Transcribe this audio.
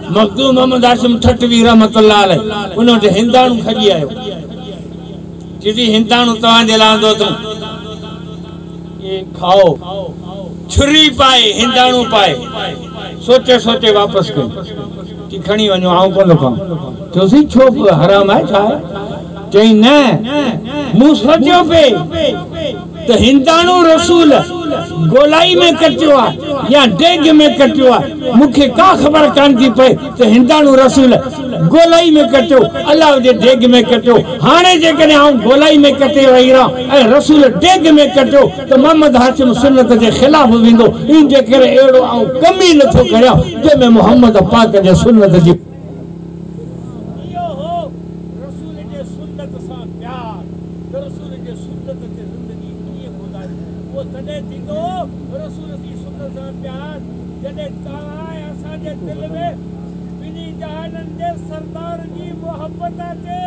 مخدوم محمد هاشم ٺٽوي رحمة الله عليه ان وٽ هنداڻو کڄي آيو. چيس هنداڻو توهان جي لاء آندو اٿم، اهي کائو. ڇري پائي هنداڻو پائي سوچي سوچي واپس ڪئي. چي کڻي وڃو آئون ڪونه ٿو کائان. چيوسين ڇو حرام آهي ڇا آهي؟ چيائين نه مون سوچيو پئي ته هنداڻو رسول گولائي ۾ ڪٽيو آهي يا ڊيگهه ۾ ڪٽيو آهي، مون کي ڪا خبر ڪانه ٿي پئي ته هنداڻو رسول گولائي ۾ ڪٽيو الله هجي ڊيگهه ۾ ڪٽيو، هاڻي جيڪڏهن آئون گولائي ۾ ڪٽي ويهي رهان ۽ رسول ڊيگهه ۾ ڪٽيو ته محمد هاشم سنت جي خلاف ويندو، ان جي ڪري اهڙو آئون ڪم ئي نٿو ڪريان جنهن ۾ محمد پاڪ جي سنت جي. اهو هو رسول جي سنت سان پيار ته رسول جي سنت تي زندگي ڪيئن گذاريون. اهو تڏهن ٿيندو رسول جي سنت سان پيار جڏهن توهان ۽ اسان جي دل ۾ ٻنهي جهانن جي سردار جي محبت اچي.